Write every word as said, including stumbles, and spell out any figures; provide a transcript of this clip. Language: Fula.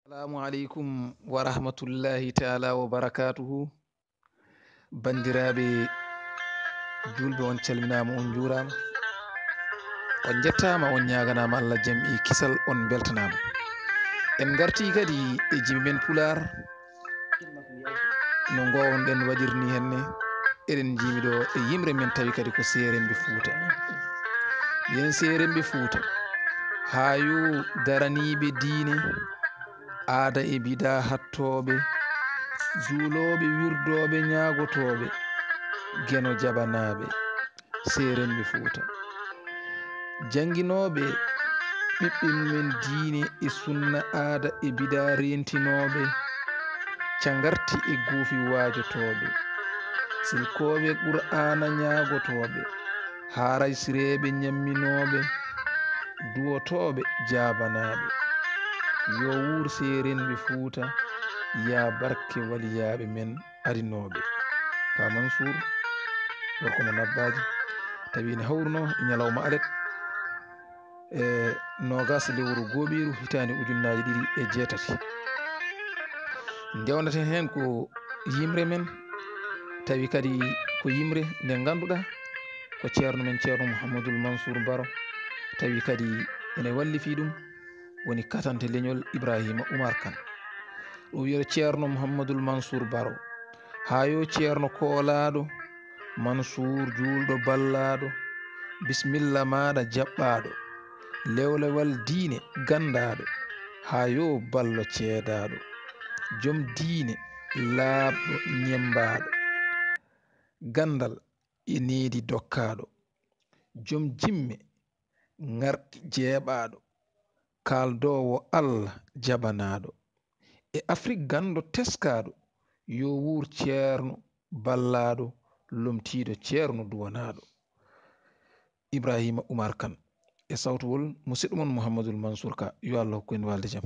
Assalamu aleykum wa rahmatullahi taala wa barakatuhu. Banndiraaɓe juulɓe, on calminaama, on njuuraama, on njettaama, on ñaaganaama Allah jam e kisal, on mbeltanaama. En ngartii kadi e jimi men Pulaar, no ngoownoɗen waɗirni henne, eɗen njiimi ɗo e yimre men, tawi kadi ko seeremɓe Fuuta. Yen seeremɓe Fuuta, haa yo daraniiɓe diine, aada e bidaa hattooɓe, juulooɓe, wirdooɓe, ñaagotooɓe, Geno jaɓanaaɓe, seeremɓe Fuuta. Jannginooɓe ɓiɓɓe mumen diine e sunna, aada e bidaa reentinooɓe, cangarti e goofi waajotooɓe, silkooɓe Qur'aana ñaagotooɓe, haaraysireeɓe ñamminooɓe, duwotooɓe jaabanaaɓe. Yo wuur seeremɓe Fuuta, yaa barke waliyaaɓe men arinooɓe. Ka Mansuur, gorko mo Nabbaaji, tawi ene hawruno e ñalawma alet, e noogas lewru gooɓiiru hitaande ujunnaaji ɗiɗi e jeetati. Ndewnaten heen ko yimre men, tawi kadi ko yimre nde ngannduɗaa ko ceerno men, Ceerno Mouhamadoul Mansour Baro, tawi kadi ene wallifii ɗum, woni katante leñol Ibrahima Oumar Kane. Ɗum wiyata Ceerno Mouhamadoul Mansour Baro, haa yo ceerno koolaaɗo, Mansuur juulɗo ballaaɗo, bisimilla maaɗa jaɓɓaaɗo, lewlewal diine ganndaaɗo, haa yo ballo ceedaaɗo, jom diine laaɓɗo ñemmbaaɗo, ganndal e needi dokkaaɗo, jom jimme ŋarɗi jeeɓaaɗo, kaaldoowo Allah jaɓanaaɗo, e Afrik ganndo teskaaɗo, yo wuur ceerno ballaaɗo, lomtiiɗo ceerno duwanaaɗo. Ibrahima Oumar Kane e sawtowol musidɗo mon Mouhamadoul Mansour Ka, yo Allah hokku en waalde jam.